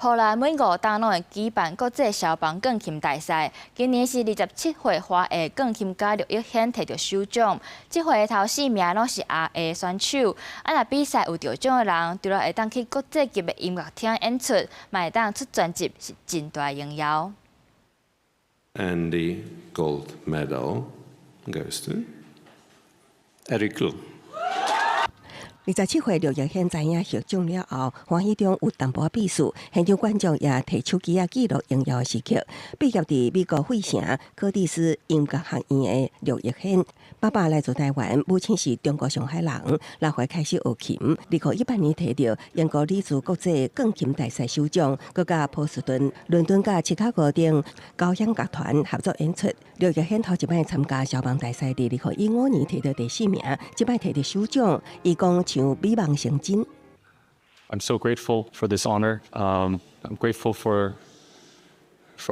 波蘭每5冬攏會舉辦國際蕭邦鋼琴大賽，今年是27歲華裔鋼琴家劉奕軒提著首獎。這回的頭四名攏是亞裔選手。啊，若比賽有得獎的人，除了會當去國際級的音樂廳演出，嘛會當出專輯，是真大榮耀。 And the gold medal goes to Eric Lu. 27歲劉奕軒知影獲獎了後，歡喜中有淡薄仔意思，現場觀眾也提手機仔記錄榮耀的時刻。畢業佇美國費城柯蒂斯音樂學院的劉奕軒，爸爸來自台灣，母親是中國上海人。6歲開始學琴，2018年提著英國里茲國際鋼琴大賽首獎，閣佮波士頓、倫敦佮芝加哥等交響樂團合作演出。劉奕軒頭一擺參加蕭邦大賽，佇2015年提著第四名，這擺提著首獎，伊講像美夢成真。 I'm so grateful for this honor. I'm grateful for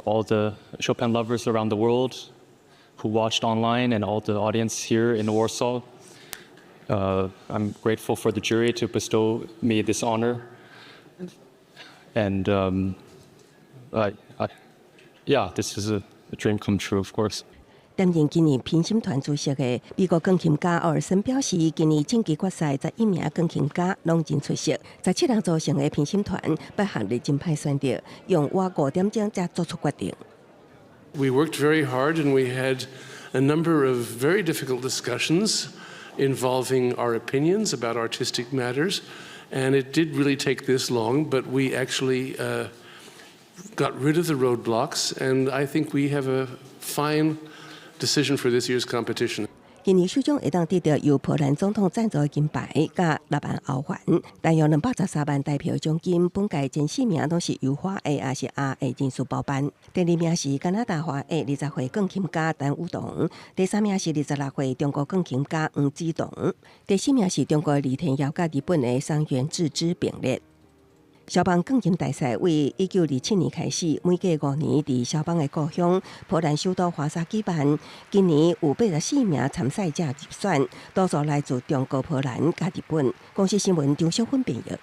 all the Chopin lovers around the world who watched online and all the audience here in Warsaw. I'm grateful for the jury to bestow me this honor. And yeah, this is a dream come true, of course. 擔任今年評審團主席的美國鋼琴家奧爾森表示，今年晉級決賽11名鋼琴家攏真出色，17人組成的評審團八項日真歹選擇，用倚5點鐘才做出決定。 We worked very hard and we had a number of very difficult discussions involving our opinions about artistic matters, and it did really take this long, but we actually got rid of the roadblocks, and I think we have a fine decision for this year's competition. 今年首獎會當得著由波蘭總統贊助的金牌，佮6萬歐元，大約213萬台幣獎金。本屆前四名攏是由華裔抑是亞裔人士包辦。第二名是加拿大華裔20歲鋼琴家陳宇彤，第三名是26歲中國鋼琴家黃子彤，第四名是中國李天耀佮日本的桑原智之並列。蕭邦鋼琴大賽為1927年開始，每隔5年佇蕭邦的故鄉波蘭首都華沙舉辦。今年有84名參賽者入選，多數來自中國、波蘭佮日本。公視新聞張淑芬編譯。